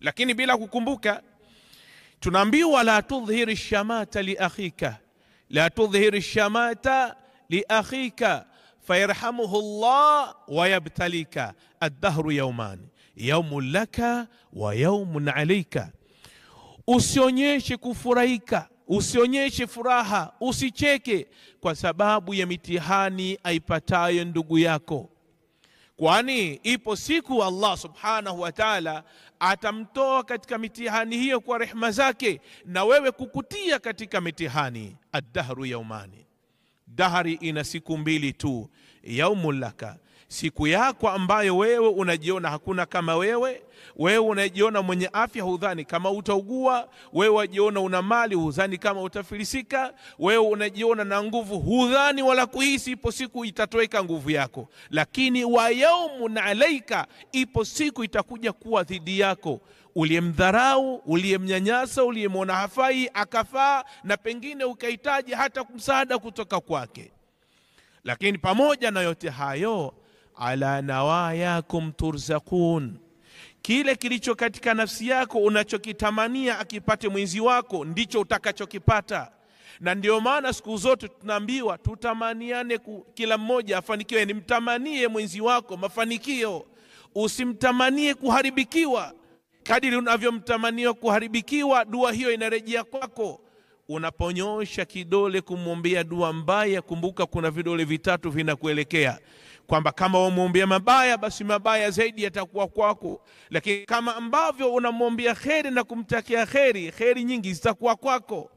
Lakini bila kukumbuka, tunaambiwa la tudhhiri shamata li akhika, la tudhhiri shamata li akhika fayarhamuhu Allah wa yabtalika. Ad-dahru yawman, yawmun laka wa yawmun alayka. Usionyeshe kufurahika, usionyeshe furaha, usicheke kwa sababu ya mitihani aipatayo ndugu yako, kwani ipo siku Allah subhanahu wa ta'ala atamtoa katika mitihani hiyo kwa rehema zake, na wewe kukutia katika mitihani. Ad-dahru yawmani, dahari ina siku mbili tu. Yaumun laka, siku yako ambayo wewe unajiona hakuna kama wewe, wewe unajiona mwenye afya, hudhani kama utaugua, wewe unajiona una mali, hudhani kama utafilisika, wewe unajiona na nguvu, hudhani wala kuhisi ipo siku itatoweka nguvu yako. Lakini wa yaumun alaika, ipo siku itakuja kuwa dhidi yako, uliyemdharau, uliyemnyanyasa, uliyemwona hafai akafaa, na pengine ukahitaji hata msaada kutoka kwake. Lakini pamoja na yote hayo, ala nawayakum turzaqun, kile kilicho katika nafsi yako unachokitamania akipate mwenzi wako ndicho utakachokipata. Na ndio maana siku zote tunaambiwa tutamaniane, kila mmoja afanikiwe. Nimtamanie mwenzi wako mafanikio, usimtamanie kuharibikiwa. Kadiri unavyomtamania kuharibikiwa, dua hiyo inarejea kwako. Unaponyosha kidole kumwombea dua mbaya, kumbuka kuna vidole vitatu vinakuelekea, kwamba kama umwombea mabaya, basi mabaya zaidi yatakuwa kwako. Lakini kama ambavyo unamwombea kheri na kumtakia kheri, kheri nyingi zitakuwa kwako.